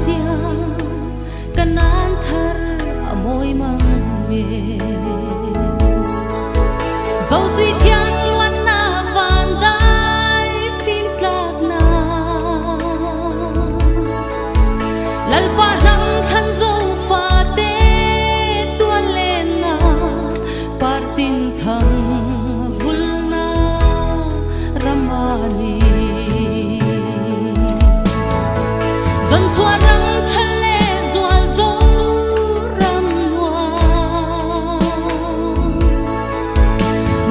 tia kanan thar a mawi mang nge. Zo tui thiang luanna van dai fim tlakna Lalpa hnam thlan zo fate tual lenna partin thang vulna ramani. Dân chua răng chân lê zual zo ram nuam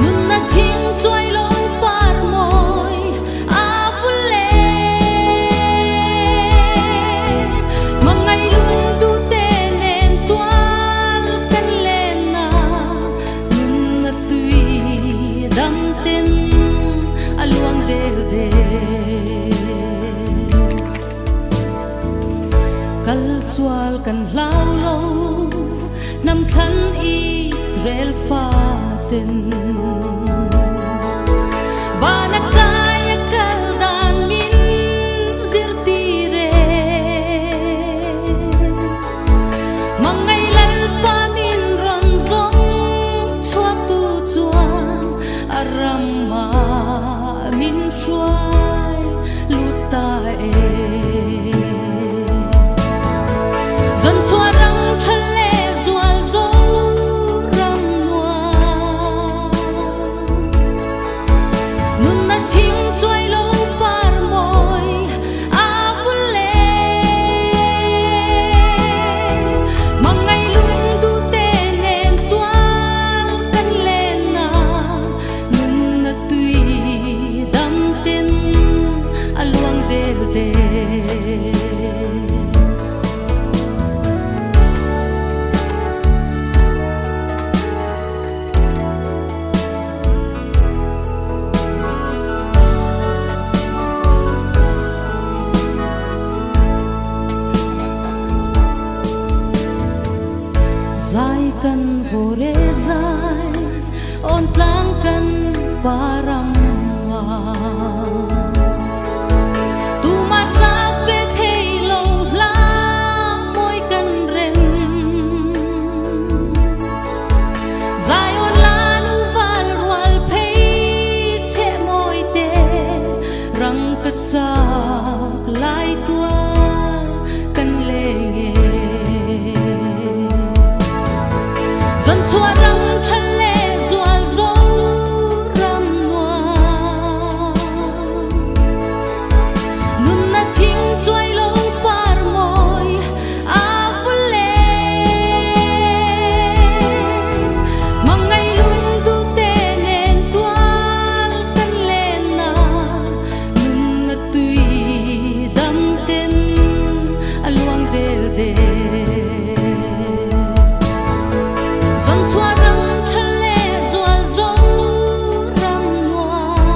Nun na thing chuai lo par mawi a vul le Mangai lung du te nen tual kan len na Nun na tui dam ten a luang del del Kal sual kan hlau lo hnam thlan Israel faten Bana kai a kal dan min zirtir e Mangai Lalpa min rawn zawng chhuak tu chuan a rama min hruai lut ta e. Dân chua răng tha leh zual zo ram nuam Nun na thing chuai lo par mawi a vul le Mangai lung du te nen tual kan len na Nun na tui dam ten a luang del del. Zai kan vawr e zai awn tlang kan param ah. Tuma zak ve thei lo hla mawi kan rem. Zai awn la nu val rual phei chhe mawi te rang ka chak lai tual kan leng e. Dân chua rang tha leh zual zo ram nuam Nun na thing chuai lo par mawi a vul le Mangai lung du te nen tual kan len na Nun na tui dam ten a luang del del. Dân chua rang tha leh zual zo ram nuam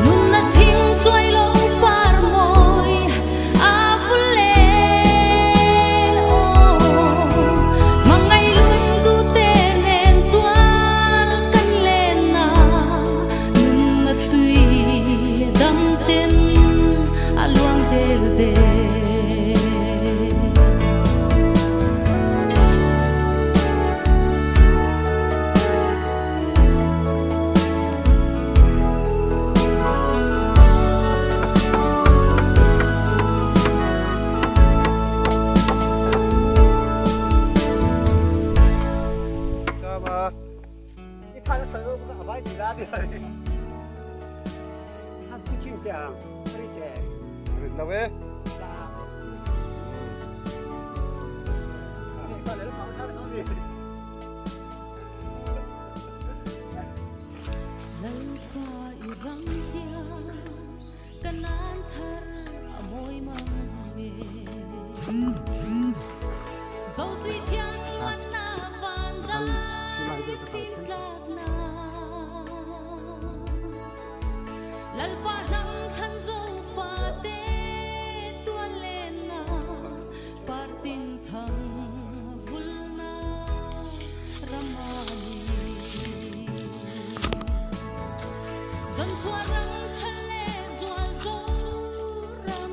Nun na thing chuai lo par mawi a vul le aw Mangai lung du te nen tual kan len na Nun na tui dam ten a luang del del. Lalpa i ram tiang ka nan thar a mawi mang nge. Zo tui thiang luanna van dai fim tlakna. Lalpa hnam thlan zo fate tual lenna partin thang vulna ramani. Dân chua rang tha leh zual zo ram.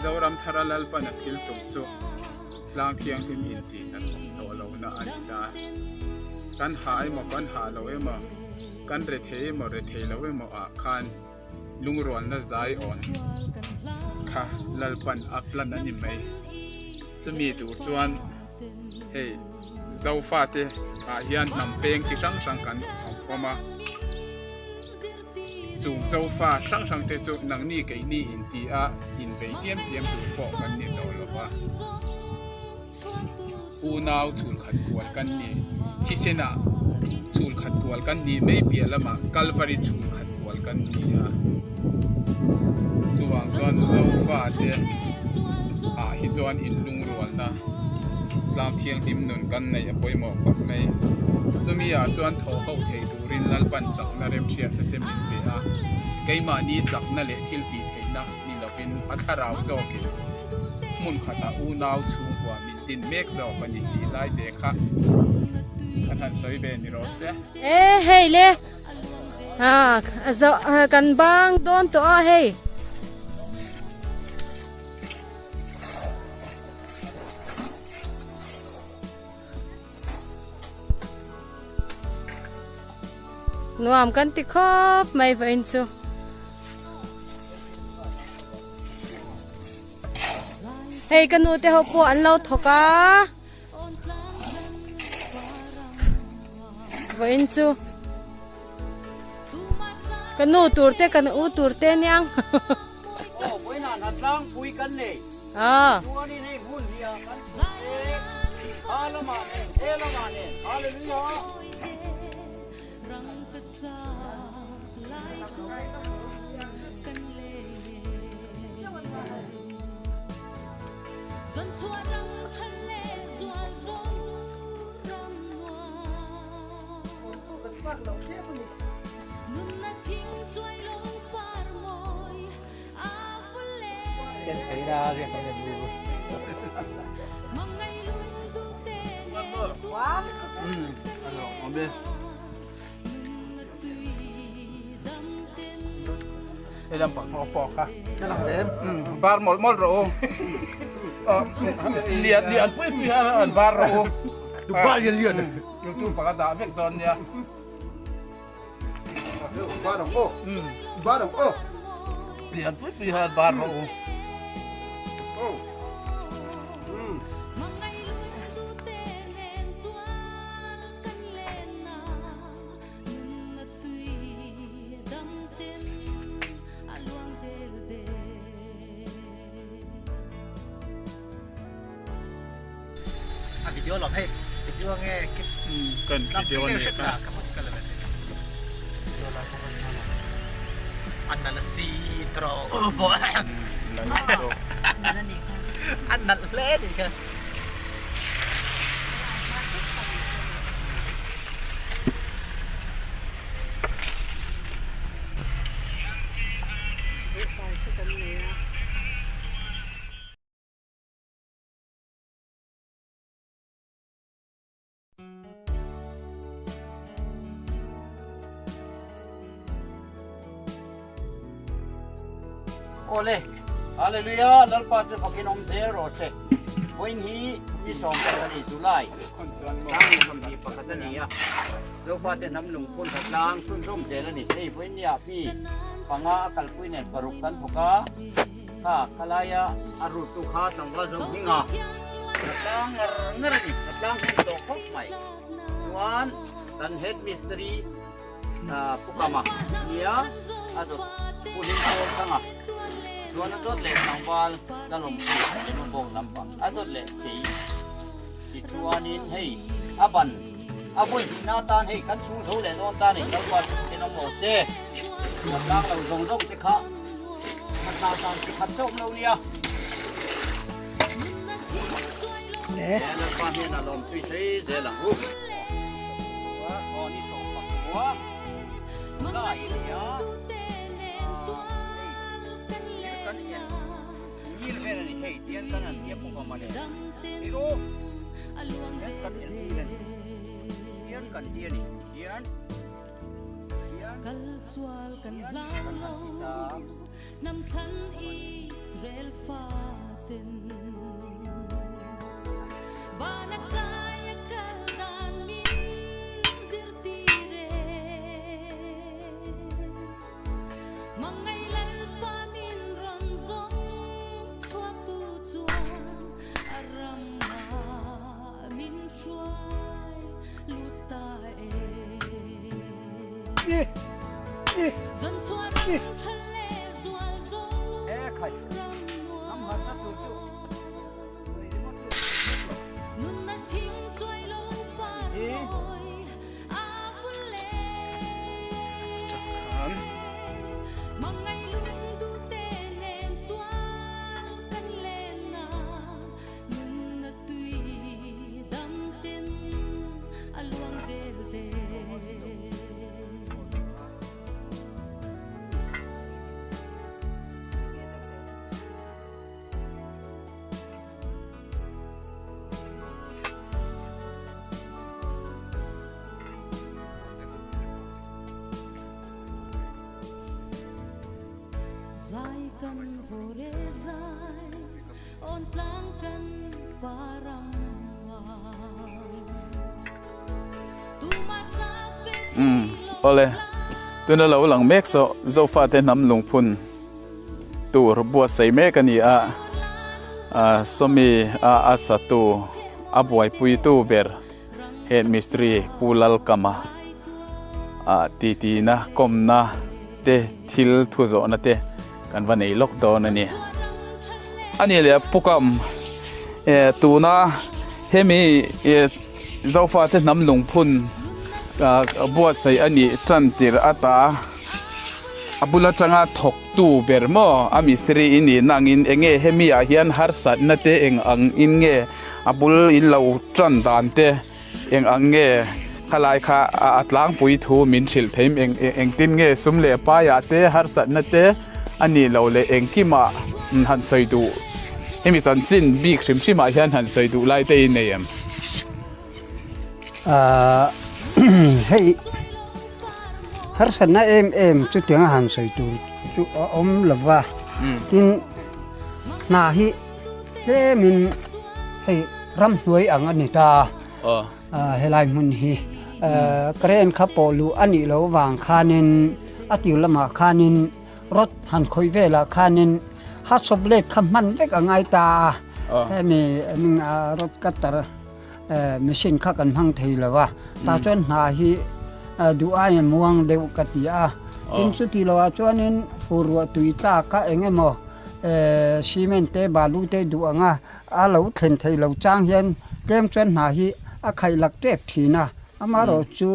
Zoramthara Lalpan a thil tum chu tlang thianghlim intih hnathawk tawh lohna a ni ta. Kan hah emaw kan hah lo emaw, kan rethei emaw rethei lo emaw ah khan lungrualna zai awn kha Lalpan a plan a ni mai. Chumi tur chuan hei Zofate ah hian hnam peng chi hrang hrang kan awm a. Chung zofa hrang hrang te chu nangni keini inti a inbei chiam chiam tur pawh kan ni tawh lo va. Unau chhulkhat kual kan ni. Thisenah chhulkhat kual kan nih mai piah lamah Kalvari chhulkhat kual kan ni a. Chuvang chuan zofa te ah hi chuan inlungrualna tlang thianghlim nun kan neih a pawimawh khawp mai. Chumi ah chuan thaw ho thei tur. Turin Lalpan chakna remhriatna te min pe a, keimahni chakna leh thil tih theihna ni lovin a thlarau zawkin hmun khatah unau chhungkua min din mek zawk a ni tih lai te kha kan han sawi ve ni rawh se. E hei le kan bang dawn tawh a hei. Nuam kan ti khawp mai vawiin chu. Hei ka nu te ho pawh an lo thawk a. Vawiin chu ka nu tur te kan u tur te aniang. Aw vawiinah hnatlangpui kan nei. Ah. Chuanin hei hmun hi a kan thut mek ha lamah nen he lamah nen Hallelujah. Hei lampang pawh a pawk a bar mawlh mawlh rawh u lian lian pui pui hian an bar rawh u bar lian lian youtube ah ka dah vek dawn nia. Bar ang aw. Bar ang aw. Lian pui pui han bar rawh u. Oh. A video lo hei video nge kan video ne ka an nal si tro bo an nal hle ni kha Awle, Hallelujah, Lalpa chu fakin awm zel rawh se. Vawiin hi ni 10 a ni, July 2021 a ni a. Zofate hnam lungphun tha tlang chhunzawm zel a ni. Hei vawiin nia mi panga a kalpui nen paruk kan thawk a. Kha khalaia a ruttu kha tlangval zo hming a, ka tlang ngar ngar a ni, ka tlang hnem tawh khawp mai. Chuan kan head mistry Pu Kama nia a dawt Pu Hlimpawl Thanga chuan a dawt leh tlangval Lalawmpu Lemabawk lampang a dawt leh kei tichuanin hei a ban a vawi hnihna atan hei kan chhung zo leh dawn ta a ni, Lalpa chu thenawm rawh se, ka tlang lo zawng zawng te kha. Kal sual kan hlau lo. Hnam thlan Israel fa. Umm awle tuna lo lang mek saw Zofate hnam lungphun tur buatsaih mek a ni a ah sawmi a a satu a buaipuitu ber head mistri Pu Lalkama ah titina kawmna te thil thu zawhna te kan va nei lawk dawn a ni. A ni leh Pukam eh tuna hemi eh Zofate hnam lungphun ah buatsaih a nih tan tirh ata a bul atanga thawk tu ber maw a mistri i nih nangin enge hemi ah hian harsatna te eng ang in nge a bul in lo tan dan te Eng ang nge khalai kha a tlangpui thu min hrilh theim eng engtin nge sum leh paiah te harsatna te a nih loh leh engkimah han sawi duh hemi chanchin bik hrim hrimah hian han sawi duh lai te i nei em? Ahh hei harsatna em em chutianga han sawi tur chu a awm lova tin hna hi Tlemin hei ramhnuai ang a ni ta a, helai hmun hi crane kha pawh luh a nih loh vang khanin a tir lamah khanin rod han khawih velah khanin hatsawp let kha hman vek a ngai ta a, hemi rod cutter machine kha kan hmang thei lo a, tah chuan hna hi duh aiin muang deuh ka ti a, tin chuti lohah chuanin fur ruah tui tlak kha eng emaw Cement te balu te duh anga a lo thlen thei lo chang hian tlem chuan hna hi a khaih lak tep thin a, amaherawh chu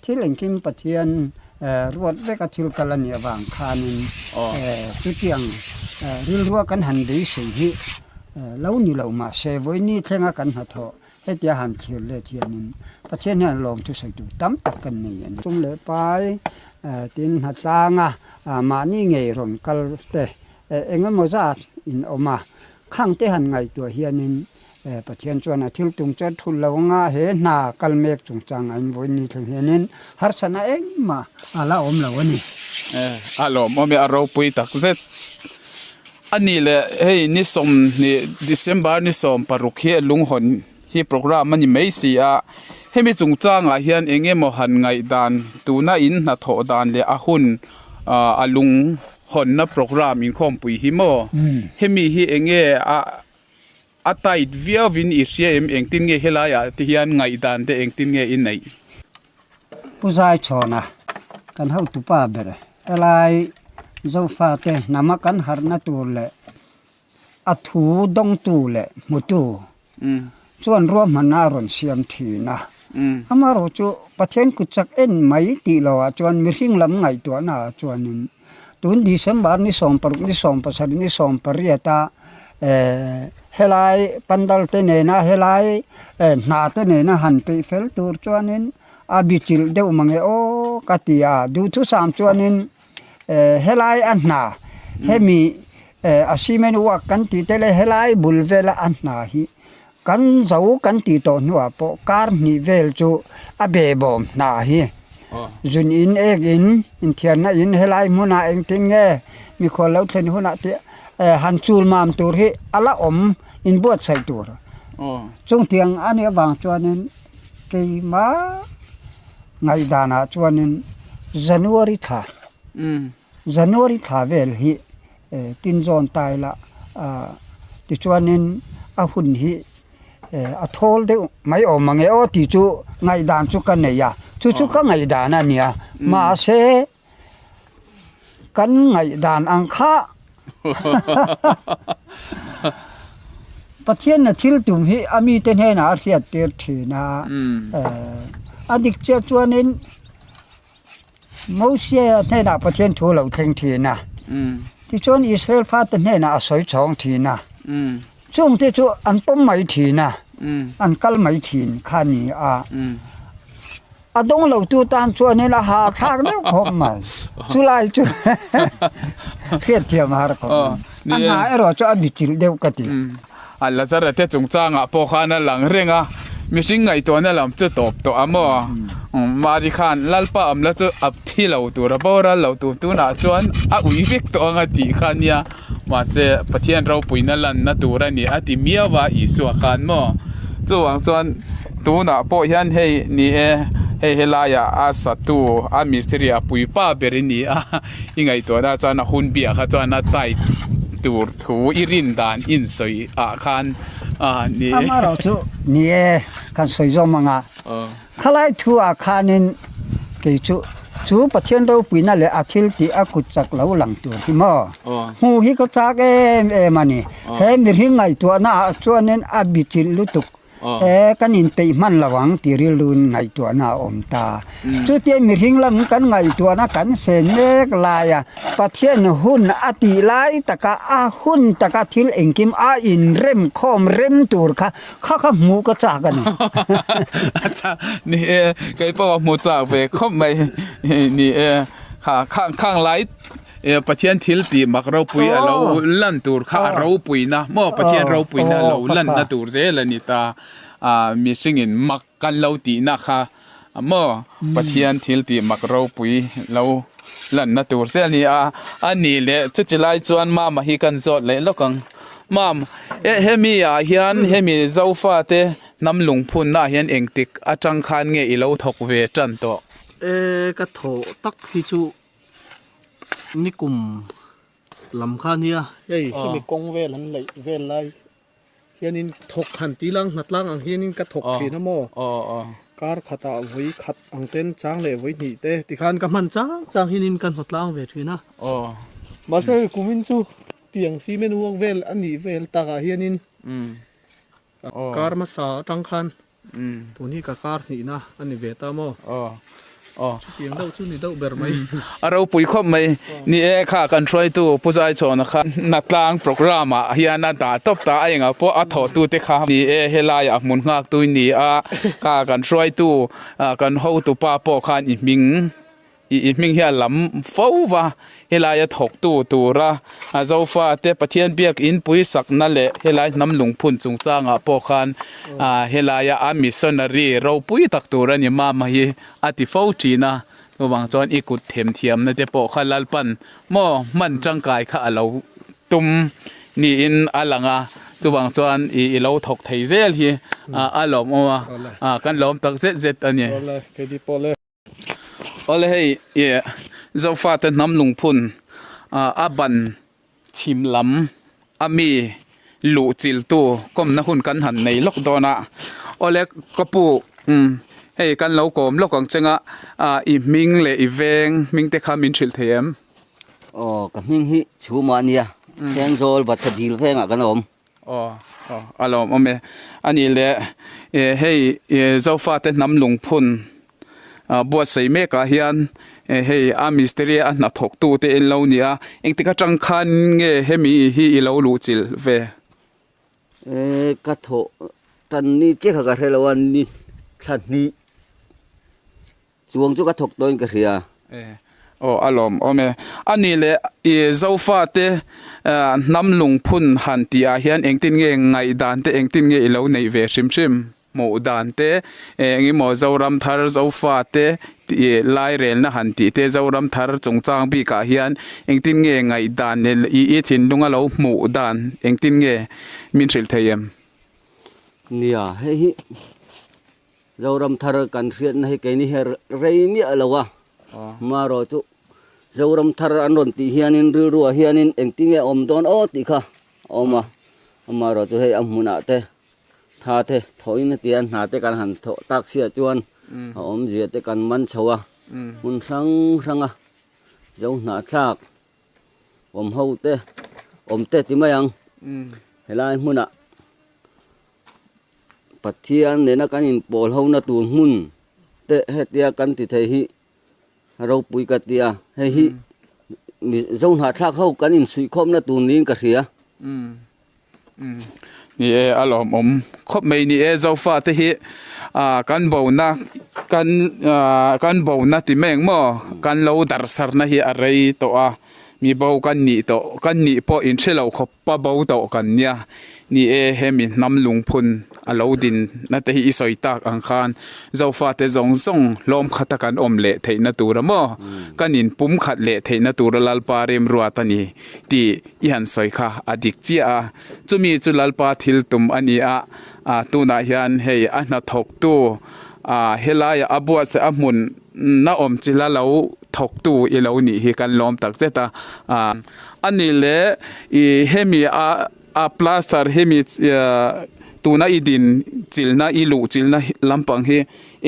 thil engkim Pathian ruat veka thil kal a nih avang khanin chutiang rilrua kan han beisei hi lo ni lo mahse vawiini thlenga kan hnathawh Hetia han thlir let hianin Pathian hian lawm thusawi tur tam tak kan nei a ni. Tum leh pai tin hnatlanga mahni ngei rawn kal te eng emaw zat in awm a, khang te han ngaihtuah hianin Pathian chuan a thil tum chuan thul lo anga he hna kal mek chungchang a invawi ni thleng hianin harsatna engmah a la awm lo a ni. A lawmawm e, a ropui takzet. A nih leh hei ni 20 December ni 16 hi lunghawn hi program a ni mai si a, hemi chungchangah hian eng emaw han ngaihdan tuna in hnathawh dan leh a hun a lunghawnna program inkhawmpui hi maw hemi hi eng nge a a tight viauin i hria em engtin nge helaiah te hian ngaihdan te engtin nge i neih? Pu Zaichhawna, kan hotupa ber helai Zofate hnama kan harhna tur leh a thu dawngtu leh hmutu chuan ruahmanna a rawn siam thin a. Amaherawh chu Pathian kut chak en mai tih lohah chuan mihring lam ngaihtuahnaah chuanin Tun December ni 16 ni 17 ni 18 a helai pandal te nena helai hna te nena han peih fel tur chuanin a bichilh deuh mange aw ka ti a, duhthusam chuanin helai a hna hemi a cement work kan tih te leh helai bul vela a hna hi kan zo kan tih tawh hnuah pawh kar hnih vel chu a behbawm hna hi. Zun in ek in, inthiarna in helai hmunah engtin nge mikhual lo thlen hunah tih han chul mam tur hi a la awm inbuatsaih tur. Chungtiang a nih avang chuanin keimah ngaihdanah chuanin January thla January thla vel hi tinzawn ta ila tichuanin a hun hi a thawl deuh mai awm ang e aw tih chu ngaihdan chu ka nei a, chu chu ka ngaihdan a nia mahse kan ngaihdan ang kha Pathianna thil tum hi a mite hnenah a hriat tir thin a, a dik chiah chuanin Mosia hnenah Pathian thu a lo thleng thin a, tichuan Israel fate hnenah a sawi chhawng thin a, chungte chu an pawm mai thin a, an kal mai thin kha a ni a. A dawng lotu tan chuanin a hahthlak deuh khawp mai, chulai chu hriatthiam a har khawp mai. A hna erawh chu a bichilh deuh ka ti. A Lazara te chungchangah pawh khan a lang reng a, mihring ngaihtuahna lam chu tawp tawh a maw? Mari khan Lalpa awmna chu a thi lo tur a boral lo tur tunah chuan a ui vek tawh ang a tih kha nia, mahse Pathian ropuina lanna tur a ni a ti miau a Isua khan maw? Chuvang chuan tunah pawh hian hei ni e, hei helaiah a satu a mistiri a puipa ber i ni a, i ngaihtuahna chuan a hun biah kha chuan a tight tur thu i rin dan in sawi ah khan a ni e. Amaherawh chu ni e, kan sawi zawm ang a, khalai thu ah khanin kei chu chu Pathian ropuina leh a thil tih a kut chak lo lang tur hi maw? Hmuh hi ka chak em em a ni. He mihring ngaihtuahna ah chuanin a bichilh lutuk He kan inpeih hman lo ang tih rilruin ngaihtuahna a awm ta. Chutia mihring lam kan ngaihtuahna kan sen mek laia Pathian hun a tih lai taka a hun taka thil engkim a inrem khawm rem tur kha kha kha hmuh ka chak a ni. Acha ni e, kei pawh a hmu chak ve khawp mai ni e, kha khang lai Pathian thil tih mak ropui a lo lan tur kha a ropuina maw Pathian ropuina lo lanna tur zel a ni ta a mihringin mak kan lo tihna kha maw Pathian thil tih mak ropui lo lanna tur zel a ni a a ni leh chuti lai chuan mama hi kan zawt leh lawk ang mam hemi ah hian hemi zofa te hnam lungphunna ah hian engtik atang khan nge i lo thawk ve tan tawh. E ka thawh tak hi chu. Nikum lam kha nia hei hemi kawng vel an laih vel lai hianin thawk han tih lang hna tlang ang hianin ka thawk thin a maw kar khatah vawi khat ang ten chang leh vawi hnih te tikhan ka hman chang chang hianin ka hna tlang ve thin a mahse hei kumin chu tiang cement uang vel a nih vel takah hianin kar hmasa atang khan Tun hi ka kar hnihna a ni ve ta maw? Aw aw. Chutiang deuh chu ni deuh ber mai. A ropui khawp mai. Ni e kha kan hruaitu Pu Zaichhawna kha Hnatlang programme ah hian a dah tawp ta a engah pawh a thawhtute kha ni e helaiah hmun nghak tui ni a kha kan hruaitu kan hotupa pawh khan i hming I hming hi a lam fo va, helaia thawktu tura Zofate Pathian biak inpui sakna leh helai hnam lungphun chungchangah pawh khan helaia a missionary ropui tak tur a ni mama hi a ti fo thin a, chuvang chuan i kut themthiamna te pawh kha Lalpan maw hman tangkai kha a lo tum niin a lang a, chuvang chuan i lo thawk thei zel hi a lawmawm a, kan lawm tak zet zet a ni. Awle hei ih Zofate hnam lungphun ah a ban chhim lam a mi luh chilh tu kawmna hun kan han nei lawk dawn a awle ka pu umm hei kan lo kawm lawk ang cheng a ah i hming leh i veng hming te kha min hrilh thei em? Aw ka hming hi Chhuma a nia Thenzawl Vatsa dil vengah kan awm. Aw aw a lawmawm e. A nih leh hei Zofate hnam lungphun buatsaih mekah hian hei a mistiri a hnathawktu te in lo ni a, engtik atang khan nge hemi hi i lo luhchilh ve? Ka thawh tan ni chiah kha ka hre lo a, ni thla hnih Chuang chu ka thawk tawhin ka hria. E, aw a lawm awm e. A nih leh i Zofate hnam lungphun han tih ah hian engtin nge ngaihdan te engtin nge i lo neih ve hrim hrim? hmuh dan te eng emaw Zoram thar Zofa te tih lairelna han tih te Zoram thar chungchang bikah hian engtin nge ngaihdan leh i thinlung a lo hmuh dan engtin nge min hrilh thei em? Nia, hei hi Zoram thar kan hriatna hi keini hi rei miah lo a, hmarawh chu Zoram thar an rawn tih hianin rilruah hianin engtin nge awm dawn aw tih kha a awm a, amaherawh chu hei a hmunah te tha te thawhin a tia hna te kan han thawh tak siah chuan a awmzia te kan man chho a, hmun hrang hranga zo hnahthlak awm ho te awm te ti mai ang helai hmunah Pathian nena kan inpawl hona tur hmun te hetia kan ti thei hi ropui ka ti a, hei hi Mizo hnahthlak ho kan insuihkhawmna tur niin ka hria. Ni e, a lawmawm khawp mai ni e, Zofa te hi kan bona kan kan bona ti mai ang maw kan lo darsarna hi a rei tawh a, mi bo kan nih tawh kan nih pawh inhre lo khawp. Pa bo tawh kan nia, ni e hemi hnam lungphun a lo din na te hi i sawi tak ang khan Zofate zawng zawng hlawm khata kan awm leh theihna tura maw kan in pum khat leh theihna tura Lalpa remruat a ni tih i han sawi kha a dik chiah a, chumi chu Lalpa thil tum a ni a, tunah hian hei a hnathawktu helaiah a buatsaih a hmun na awm chila lo thawktu i lo nih hi kan lawm tak zet a. A nih leh i hemi a a plaster hemi tuna i din chilhna i luh chilhna lampang hi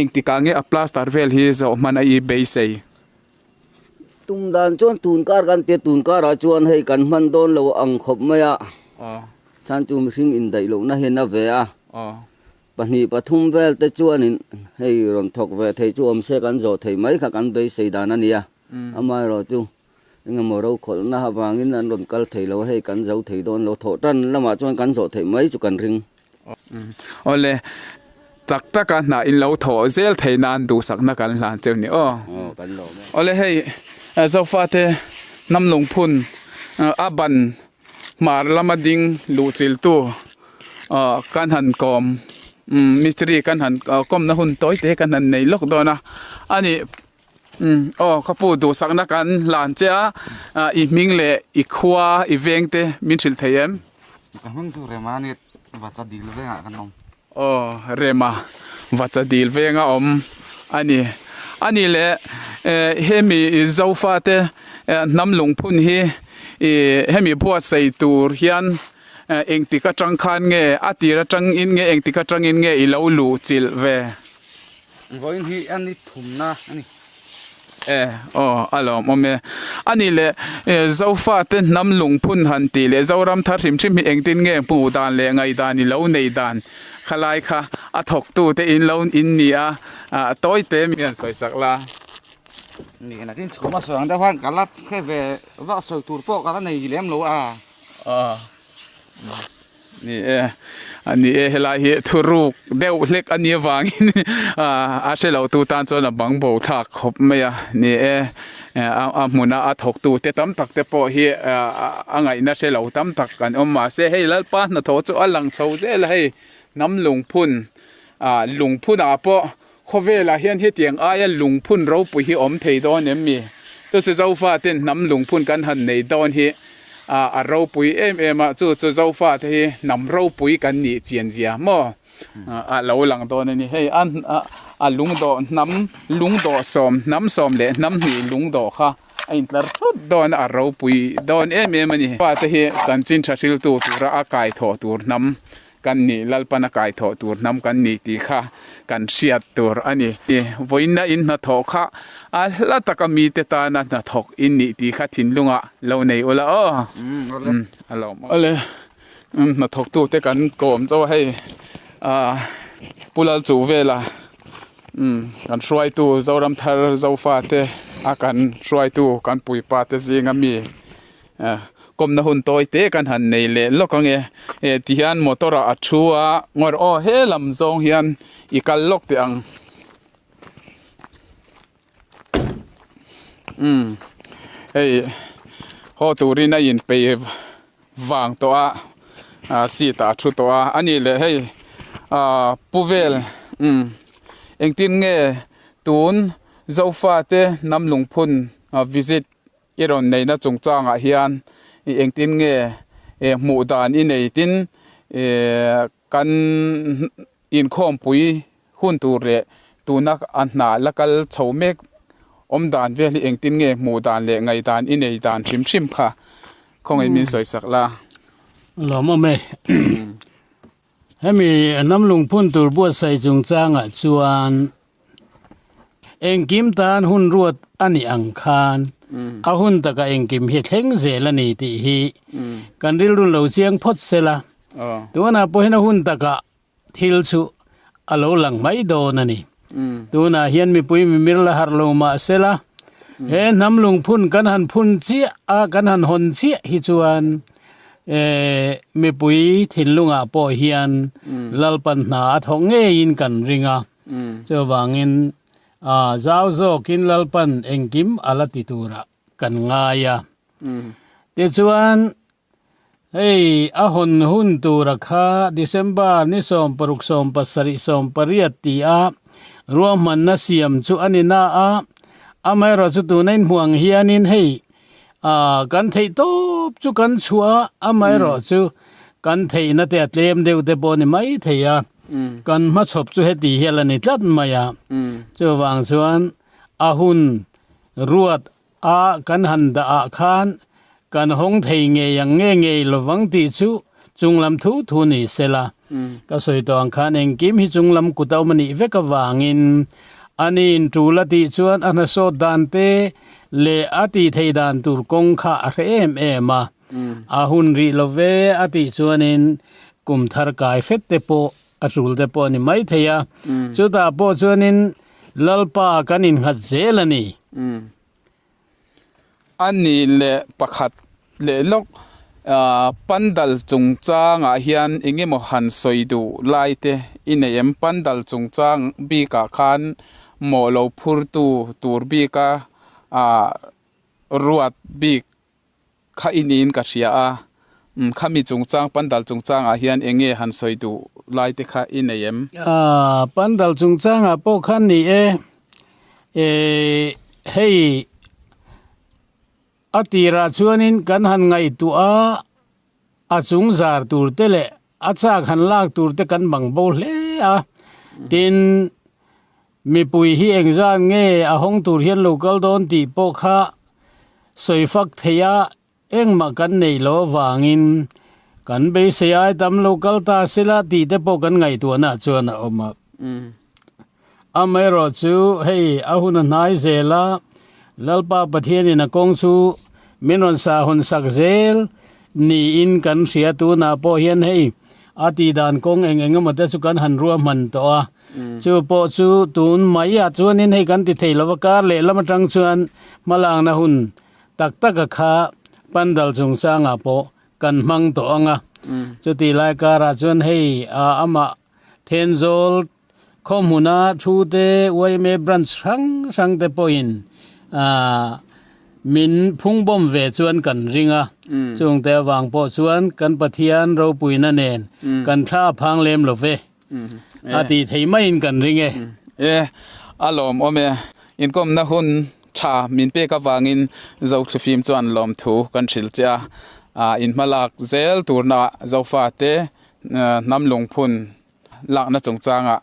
engtikah nge a plaster vel hi zawh hman a i beisei? Tum dan chuan tun kar kan tia tun karah chuan hei kan hman dawn lo ang khawp mai a, chhan chu mihring indaih lohna hian a ve a. Pahnih pathum vel te chuanin hei rawn thawk ve thei chu awm se kan zawh thei mai kha kan beisei dan a nia. Amaherawh chu engemaw rokhawlhna avangin an rawn kal thei lo a, hei kan zo thei dawn lo thawh tan lamah chuan kan zawh theih mai chu kan ring. Awle, chak taka hnah in lo thawh zel thei nan duhsakna kan hlan cheu ni aw. Aw, kan lawm e. Awle hei Zofate hnam lungphun a ban hmar lama ding luhchiltu kan han kawm mistiri kan han kawmna hun tawi te kan han nei lawk dawn a, ani aw ka pu duhsakna kan hlan che a i hming leh i khua i veng te min hrilh thei em? Ka hming chu Rema a ni Vacha dil vengah kan awm. Aw Rema Vacha dil venga awm a ni. A ni leh hemi Zofate hnam lungphun hi hemi buatsaih tur hian engtik atang khan nge a tir atangin nge engtik atangin nge i lo luh chilh ve? Vawiin hi a ni thumna a ni. E, aw, a lawmawm e. A nih leh, Zofate hnam lungphun han tih leh Zoram thar hrim hrim hi engtin nge hmuh dan leh ngaihdan i lo neih dan khalai kha a thawktute in lo in ni a, tawi te mi han sawi chak la. Ni, nachin chhum a sawi ang deuh khan ka la hre ve vak sawi tur pawh ka la nei lem lo a. Aw. Ni e, a ni e helai hi thuruk deuh hlek a nih avangin a hre lo tu tan chuan a bang bo thlak khawp mai a ni e a hmuna a thawk tu te tam tak te pawh hi a ngaihna hre lo tam tak an awm mahse hei Lalpa hnathawh chu a lang chho zel a hei hnam lungphun ah lungphun ah pawh khawvelah hian hetiang aia lungphun ropui hi awm thei dawn em mi? Chu chu Zofa ten hnam lungphun kan han nei dawn hi a ropui em em a, chu chu Zofa te hi hnam ropui kan nih chian zia maw a lo lang dawn a ni. Hei a a lungdawh hnam lungdawh sawm hnam sawm leh hnam hnih lungdawh kha a intlar thut dawn a, a ropui dawn em em a ni. Zofa te hi chanchin tha hriltu tura a kaithawh tur hnam Kan nih Lalpan a kaithawh tur hnam kan ni tih kha kan hriat tur a ni. Vawiinna in hnathawh kha a hla taka mite tana hnathawk in nih tih kha thinlungah lo nei ula aw. A lawm awm. Awle hnathawktute kan kawm chauh a hei Pu Lalchuhvela kan hruaitu Zoramthar Zofate a kan hruaitu kan puipate zinga mi Kawmna hun tawi te kan han nei leh lawk ang e. Eh ti hian motor ah a thu a, ngawr aw he lam zawng hian i kal lawk teh ang. Umm hei haw turin a inpei vang tawh a, ah seat ah a thu tawh a, a nih leh hei. Ah Pu Vel umm engtin nge tun Zofate hnam lungphun visit i rawn neihna chungchangah hian i engtin nge hmuh dan i nei tin eh kan inkhawmpui hun tur leh tuna a hna la kal chho mek awm dan vel hi engtin nge hmuh dan leh ngaihdan i nei dan hrim hrim kha khawngaih min sawi sak la. Lawm awm e. Hemi hnam lungphun tur buatsaih chungchangah chuan engkim tan hun ruat a nih ang khan a hun taka engkim hi thleng zel a ni tih hi kan rilrun lo chiang phawt sela. Tunah pawhin a hun takah thil chu a lo lang mai dawn a ni. Tunah hian mipui mimir la harh lo mah sela he hnam lungphun kan han phun chiah a, kan han hawn chiah hi chuan Eh, mipui thinlungah pawh hian Lalpan hna a thawk ngeiin kan ring a. Chuvangin, ah, zau zawkin Lalpan engkim a la ti turah kan ngai a. Tichuan, hei a hawn hun tura kha December ni 16 17 18 tia ruahmanna siam chu a ni na a, amaherawhchu tuna inhmuh ang hianin hei Ah, kan theih tawp chu kan chhuah a, amaherawh chu kan theihna te a tlem deuh te pawh a ni mai thei a, kan hmachhawp chu heti hial a ni tlat mai a, chuvang chuan a hun ruat a kan han dah ah khan kan hawng thei ngei ang nge ngei lovang tih chu chunglam thu thu ni sela, ka sawi tawh ang khan engkim hi chunglam kut a awm a nih vek avangin a ni intul a tih chuan a hnasawt dan te leh a tih theih dan tur kawng kha a hre em em a, a hun rih lo ve a tih chuanin kum thar kai hret te pawh a tul te pawh a ni mai thei a, chutah pawh chuanin Lalpa kan innghat zel a ni. A ni leh pakhat leh lawk pandal chungchangah hian eng emaw han sawi duh lai te i nei em? Pandal chungchang bikah khan mawh lo phurtu tur bika ah ruat bik kha i niin ka hria a, khami chungchang pandal chungchangah hian eng nge han sawi duh lai te kha i nei em? Pandal chungchangah pawh khan ni e, hei a tirah chuanin kan han ngaihtuah a, a chung zar tur te leh a chak han lak tur te kan bang bo hle a, tin mipui hi engzat nge a hawng tur hian lo kal dawn tih pawh kha sawi fak theih a, engmah kan neih loh avangin kan beisei ai tam lo kal ta sela tih te pawh kan ngaihtuahna chuan a awm a. Amaherawh chu hei a hun a hnai zel a, Lalpa Pathianin a kawng chu min rawn sah hawn sak zel niin kan hria tunah pawh hian hei a tihdan kawng eng eng emaw te chu kan han ruahman tawh a. Chu pawh chu tun maiah chuanin hei kan ti thei lova kar lehlam atang chuan hmalakna hun tak taka kha pandal chungchangah pawh kan hmang tawh ang a. Chutih lai karah chuan hei amah Thenzawl khaw hmuna thu te yma branch hrang hrang te pawhin min phungbawm ve chuan kan ring a. Chungte avang pawh chuan kan Pathian ropuina nen kan thla a phang lem lo ve. A tih thei maiin kan ring e. E, a lawmawm e. Inkawmna hun tha min pek avangin Zothlifim chuan lawmthu kan hrilh che a. In hmalak zel turna Zofate hnam lungphun lakna chungchangah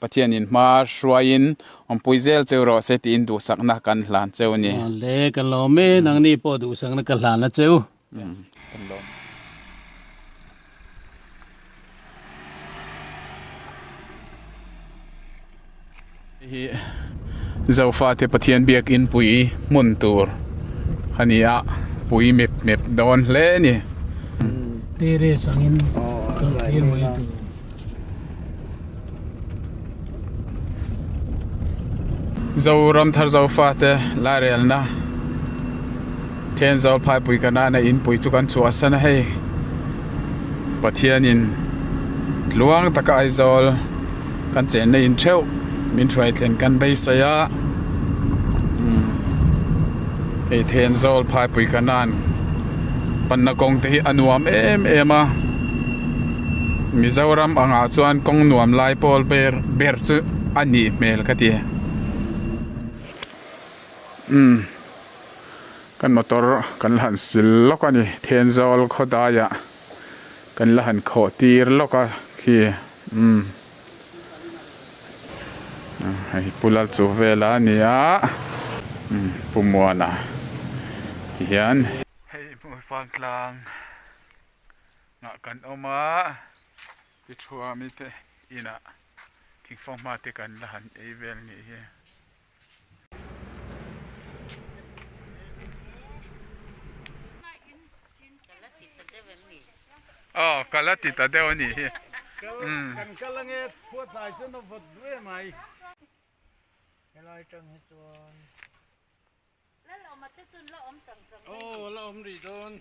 Pathianin hma hruaiin awmpui zel cheu rawh se tiin duhsakna kan hlan cheu a ni. Le, ka lawm e. Nangni pawh duhsakna ka hlan a cheu. Kan lawm. Hei hi Zofate Pathian biakin pui hmun tur a ni a, pui mep mep dawn hle a ni. Terrace angin kal tir mai tur. Zoram thar Zofate lairelna Thenzawl phaipui ka nana inpui chu kan chhuahsan a hei Pathianin tluang taka Aizawl kan chenna in theuh min hruai thlen kan beisei a hei Thenzawl phaipui ka nan panna kawng te hi a nuam em em a. Mizoram angah chuan kawng nuam lai pawl ber ber chu a nih hmel ka ti. Umm kan motor kan la han sil lawk a ni Thenzawl khawdaiah kan la han khawh tir lawk a khi umm hei Pu Lalchuvela a ni a umm Pu Muana ti hian. Hei Hmuifangtlang ah kan awm a ti thuami te inah thingfanghma te kan la han ei vel nih hi. Aw ka la ti ta deuh a nih hi. Kan kal ange khuatlai chuan a vawt duh em ai. Helai tang hi chuan. Aw la awm rih dawn.